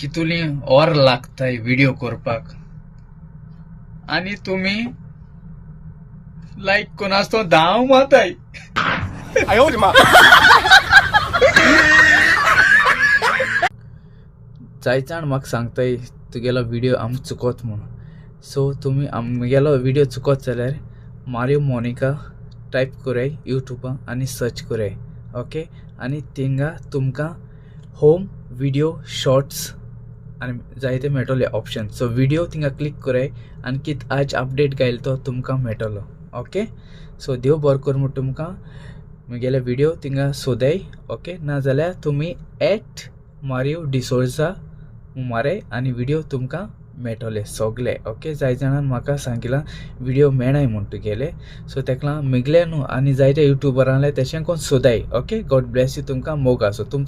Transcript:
कितुली और लागताय व्हिडिओ करपाक आनी तुमी लायक कोण आसतो धांव माताय. जाय जाण म्हाका सांगताय तुगेलो व्हिडिओ आमकां चुकोत म्हूण. सो तुमी आमगेलो व्हिडिओ चुकोत जाल्यार मारियो मोनिका टायप कराय यूट्यूबार आनी सर्च कराय, ओके. आनी थिंगा तुमकां होम व्हिडिओ शॉर्ट्स आनी जायते मेळटले ऑप्शन. सो व्हिडिओ थिंगा क्लिक कराय आनी कित आज अपडेट घायल तो तुमकां मेळटलो, ओके. सो देव बरो करूं म्हूण तुमकां. म्हगेले व्हिडिओ थिंगा सोदाय, ओके. नाजाल्यार तुमी एट मारियो डिसोजा माराय आनी व्हिडिओ तुमकां मेळटले सगले, ओके. जाय जाणान म्हाका सांगिलां व्हिडिओ मेळनाय म्हूण तुगेले. सो तेका लागून म्हगेले न्हू आनी जायते युट्यूबरांले तेशें कोन सोदाय, ओके. God Blaise you. तुमकां मोग आसूं तुमचो.